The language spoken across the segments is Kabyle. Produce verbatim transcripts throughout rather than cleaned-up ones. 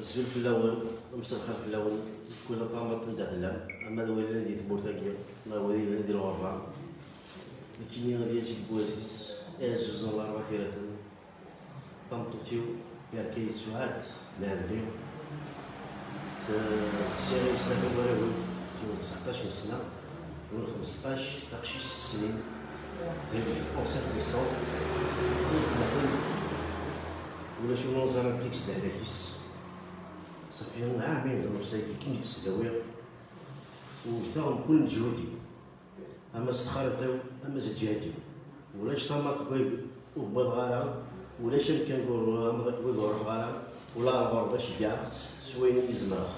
Azul fell-awen, mselxir fell-awen, kul tamart anda tellam, ama d wid yellan di tmurt-agi, neɣ wid yellan di lɣerba. Nekkini Alyaz Buɛziz, aɛezzuz n Larebɛa Tiraten, tameṭṭut-iw, Berka Yetsuɛad, Lɛedli, t-, sɛiɣ yesɛa warraw-iw, yiwen tseɛṭac n sna, yiwen xmesṭac, taqcict s snin, d conseil de sang, ulac ur neẓri amek i yesdehlak-is. Safi ɛamayen d nnefs-agi, kem-id-sdawiɣ, wwteɣ mkul meǧhud-iw, ama s txariṭ-iw, ama s lǧehd-iw. Ulac tamaṭ deg wayeg ur wwiḍeɣ ara, ulac amkan deg ur, amḍiq deg wayeg ur ruḥeɣ ara, ula ar ɣerba ceggɛeɣ-tt s wayen i zemreɣ.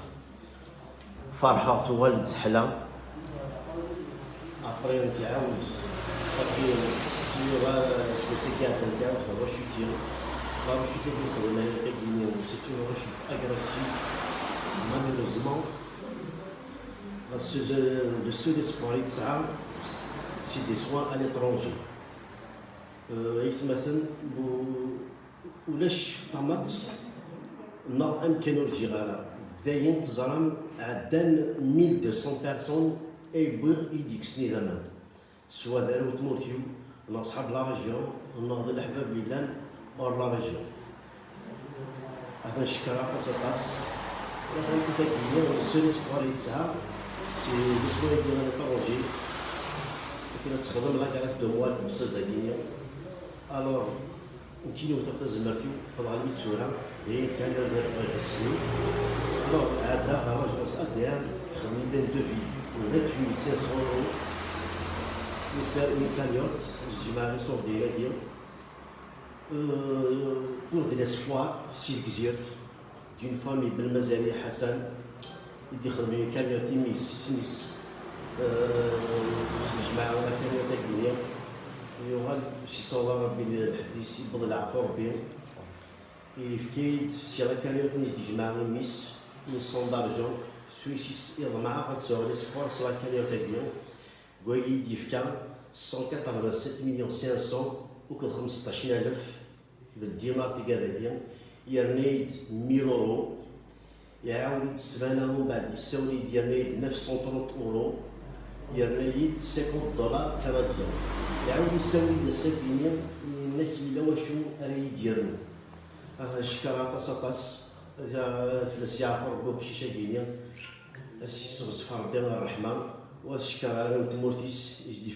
Ferḥeɣ, tuɣal-d teḥla. Après, tɛawed, safi, sliɣ ara aseggas-agi iɛeddan, tɛawed tṛacuti. Tṛacuti i d-nexdem ayagi-nni, c'est une rechute agressive. Malheureusement, le seul, le seul espoir i tesɛa, c'est des soins à l'étranger. Euh, aytmaten, bu-, ulac tamaṭ neɣ amkan ur ǧǧiɣ ara. Dayen teẓram, ɛeddan mille deux cents personnes ay wwiɣ i d-yekksen idammen. Swa d arraw n tmurt-iw, neɣ ṣṣḥab la région, neɣ d leḥbab yellan hors la région. Atan cekker aṭas, aṭas. Ulac amek i tagi, le seul espoir i tesɛa, c'est de soigner l'étranger. Akken ad texdem la galette de moelle osseuse-agi-nni. Alors, nekkini wteɣ tazmert-iw, ffɣeɣ almi d tura, d ayen kan ad rfeɣ ifassen-iw. Alors, ɛeddaɣ ɣer l'agence A D N, xedmen-d un devis n vingt-huit mille cinq cents euros pour faire une cagnotte, jemɛeɣ iṣurdiyen-agi. Euh, pour de l'espoir, si Tegzirt, d'une famille Belmazali Ḥasan, i d-ixedmen une cagnotte i mmi-s, isem-is, euh, s jmaɛ la cagnotte-agi-nni. Yuɣal, si ṣṣawla Rebbi, lḥedd-is, yewweḍ leɛfu Rebbi. Yefka-yi-d si la cagnotte-nni i s-d-yejmeɛ i mmi-s, une somme d'argent, s wis-is iḍmeɛ ad sɛuɣ l'espoir s la cagnotte-agi. Deg wagi i d-yefka cent quatre-vingt-sept millions cinq cents akked xmesṭac n alef d ldinar tigad-agi, yerna-yi-d mille euros, iɛawed-iyi-d ssmana umbeɛd yessawel-iyi-d yerna-yi-d neuf cent trente euros, yerna-yi-d cinquante dollars canadiens. Iɛawed yessawel-iyi-d ass-agi-nni, yenna-k yella wacu ara yi-d-yernu. Ah, ncekkeṛ aṭas, aṭas. Ad, ad fell-as yeɛfu Ṛebbi uqcic-agi-nni. Ad s-yesseɣzef Ṛebbi ṛṛeḥma. U ad cekker arraw n tmurt-is, i s-d-,